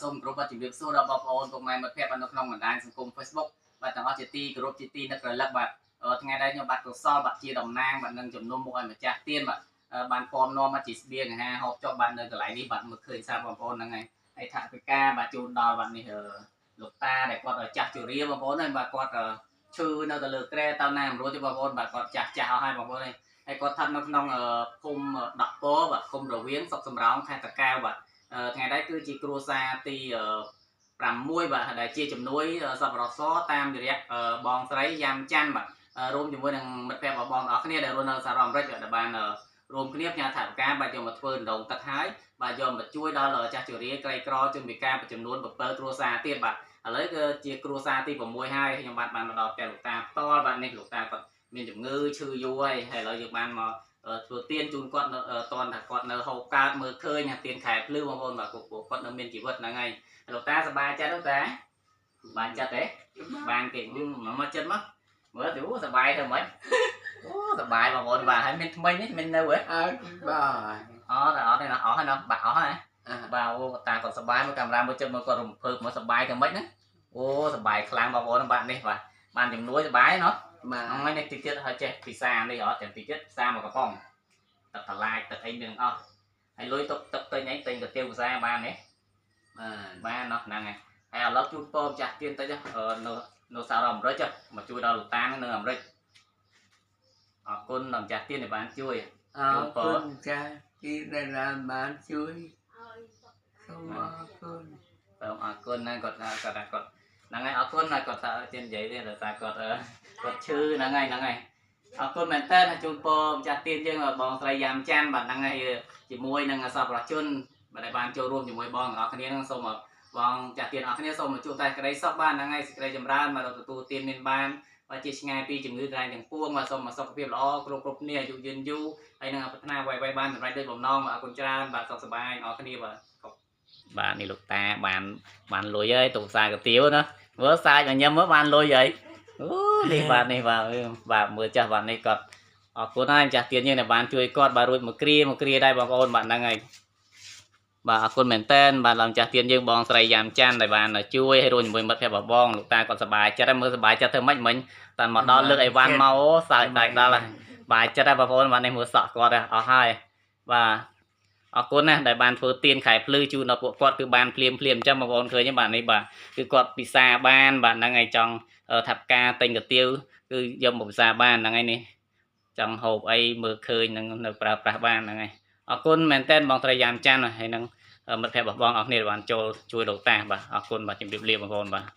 សូមគោរពបាទជំរាបសួរដល់បងប្អូនពុកម៉ែមិត្តភ័ក្តិបាទនៅក្នុងបណ្ដាញសង្គម Facebook បាទទាំងអស់ជាទីគោរពជាទីនឹករលឹកបាទថ្ងៃនេះខ្ញុំបាទកុសលបាទជាតំណាងបាទនឹងជំនុំមុខឲ្យម្ចាស់ទានបាទបានពំនាំបាទជាស្បៀងអាហារហូបចុកបាទនៅកន្លែងនេះបាទមើលឃើញស្រាប់បងប្អូនហ្នឹងហើយហើយថវិកាបាទជូនដល់បាទនេះលោកតាដែលគាត់ចាស់ជរាបងប្អូនហើយបាទគាត់ឈឺនៅទៅលើក្រែតើណាមិនរួចទេបងប្អូនបាទគាត់ចាស់ចាស់អស់ហើយបងប្អូនហើយហើយគាត់ស្ថិតនៅក្នុងភូមិដកពោបាទឃុំរវៀងស្រុកសំរោងខេត្តតាកែវបាទថ្ងៃនេះគឺជាគ្រួសារទី6បាទដែលជាជំនួយសប្បុរសតាមរយៈបងស្រីយ៉ាំច័ន្ទបាទរួមជាមួយនឹងមិត្តភ័ក្តិរបស់បងទាំងអស់គ្នាដែលរស់នៅសហរដ្ឋអាមេរិកដែលបានរួមគ្នាផ្ញើថវិកាបាទយកមកធ្វើដងទឹកហើយបាទយកមកជួយដល់ចាស់ជរាក្រីក្រជនពិការចំនួន7គ្រួសារទៀតបាទឥឡូវគឺជាគ្រួសារទី6ហើយខ្ញុំបាទបានមកដល់ផ្ទះលោកតាផ្ទាល់បាទនេះលោកតាគាត់មានជំងឺឈឺយូរហើយហើយឥឡូវយើងបានមកធ្វើទៀនជូនគាត់នៅតនថាគាត់នៅហូបកើតមើលឃើញថាទៀនខែភ្លឺបងប្អូនបាទគាត់នៅមានជីវិតហ្នឹងហើយលោកតាសប្បាយចិត្តលោកតាបានចិត្តទេបានគេមកចិត្តមកមើលទៅសប្បាយធ្វើម៉េចអូសប្បាយបងប្អូនបាទហើយមានថ្មីនេះមាននៅហ៎អត់បាទអត់អត់ទេណាអស់ហើយណាបាក់អស់ហើយបាទអូតាគាត់សប្បាយមកកាមេរ៉ាមើលចិត្តមើលគាត់រំភើបមកសប្បាយធ្វើម៉េចណាអូសប្បាយខ្លាំងបងប្អូនបាទនេះបាទបានជំនួយសប្បាយណោះបាទហ្នឹងនេះតិចទៀតហើយចេះពិសានេះអត់ចាំតិចទៀតពិសាមកកំប៉ុងទឹកតឡាចទឹកអីមានអស់ហើយលុយទឹកទឹកទិញអីទិញកាទៀវពិសាបានទេបាទបានណោះហ្នឹងហើយហើយឥឡូវជូនពរម្ចាស់ទៀនតិចនៅនៅសហរដ្ឋអាមេរិកមកជួយដល់លោកតានៅអាមេរិកអរគុណដល់ម្ចាស់ទៀនដែលបានជួយអរគុណម្ចាស់ទៀនដែលបានជួយសូមអរគុណសូមអរគុណហ្នឹងគាត់គាត់គាត់ហ្នឹងហើយអរគុណណាគាត់ថាទៀននិយាយទេដោយសារគាត់គាត់ឈឺហ្នឹងហើយហ្នឹងហើយអរគុណមែនតើជូនពរម្ចាស់ទៀនយើងបងស្រីយ៉ាំច័ន្ទបាទហ្នឹងហើយជាមួយនឹងសប្បុរសជនបាទដែលបានចូលរួមជាមួយបងទាំងអស់គ្នាហ្នឹងសូមបងចាស់ទៀនអស់គ្នាសូមជួបតែក្តីសុខបាទហ្នឹងហើយសេចក្តីចម្រើនបាទទទួលទៀនមានបានបាទជាឆ្ងាយពីជំងឺក្រែងទាំងពួងបាទសូមសុខភាពល្អគ្រប់គ្រប់គ្នាអាយុយឺនយូរហើយនឹងប្រាថ្នាអ្វីៗបានសម្រេចដូចបំណងបាទអរគុណច្រើនបាទសុខសប្បាយអស់គ្នាបាទបាទនេះលោកតាបានបានលុយហើយទុកសាកាទៀវណាមើលសាច់មកញឹមមើលបានលុយហើយអូនេះបាទនេះបាទបាទមើលចាស់បាទនេះគាត់អរគុណហើយចាស់ទៀនយើងដែលបានជួយគាត់បាទរួចមកគ្រាមកគ្រាដែរបងប្អូនបាទហ្នឹងហើយបាទអរគុណមែនតើបាទដល់ម្ចាស់ទៀនយើងបងស្រីយ៉ាំច័ន្ទដែលបានជួយឲ្យរួមជាមួយមិត្តភ័ក្តិបងលោកតាគាត់សប្បាយចិត្តហើយមើលសប្បាយចិត្តធ្វើម៉េចមិញតែមកដល់លើកអីវ៉ាន់មកអូសើចដាច់ដល់ហើយបាយចិត្តហើយបងប្អូនបាទនេះមើលសក់គាត់អស់ហើយបាទអរគុណណាស់ដែលបានធ្វើទៀនខែភ្លឺជូនដល់ពួកគាត់គឺបានភ្លាមភ្លាមអញ្ចឹងបងប្អូនឃើញទេបាទនេះបាទគឺគាត់ពិសាបានបាទហ្នឹងហើយចង់ថាប់ការទិញកាទៀវគឺយកមកពិសាបានហ្នឹងហើយនេះចង់ហូបអីមើលឃើញនឹងនៅប្រើប្រាស់បានហ្នឹងហើយអរគុណមែនតើបងស្រីយ៉ាំច័ន្ទហើយនឹងមិត្តភ័ក្តិរបស់បងអរគ្នាបានចូលជួយលោកតាបាទអរគុណបាទជម្រាបលាបងប្អូនបាទ។